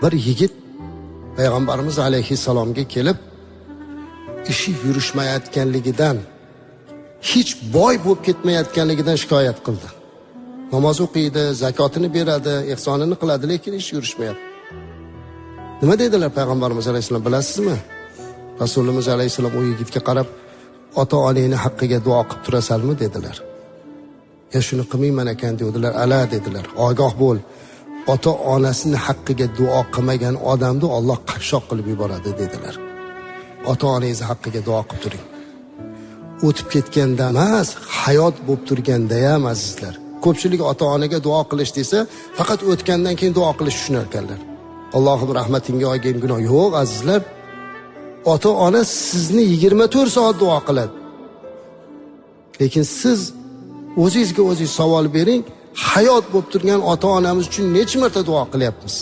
Bir yigit payg'ambarimiz alayhissalomga kelib, ishi yurishmayotganligidan, hech boy bo'lib ketmayotganligidan shikoyat qildi. Namoz o'qiydi, zakotini beradi, ehsonini qiladi, lekin ish yurishmayapti. Nima dedilar payg'ambarimiz alayhissalom, bilasizmi? Rasulimiz alayhissalom u yigitga qarab, ota-onangni haqqiga duo qilib turasanmi dedilar. Ya shuni qilmayman ekan dedilar. Ala dedilar. Ogoh bo'l. Ota-onasini haqqiga duo qilmagan odamni Alloh qashshoq qilib yuboradi dedilar. Ota-onangiz haqqiga duo qilib turing. O'tib ketganda emas, hayot bo'lib turganda ham azizlar. Ko'pchilik ota-onaga duo qilish desa, faqat o'tgandan keyin duo qilish tushunar ekanlar. Allohim rahmatingga olgin gunoh. Yo'q azizlar. Ota-ona sizni 24 soat duo qiladi. Lekin siz o'zingizga o'zingiz savol bering, hayot bo'lib turgan ota-onamiz uchun necha marta duo qilyapmiz?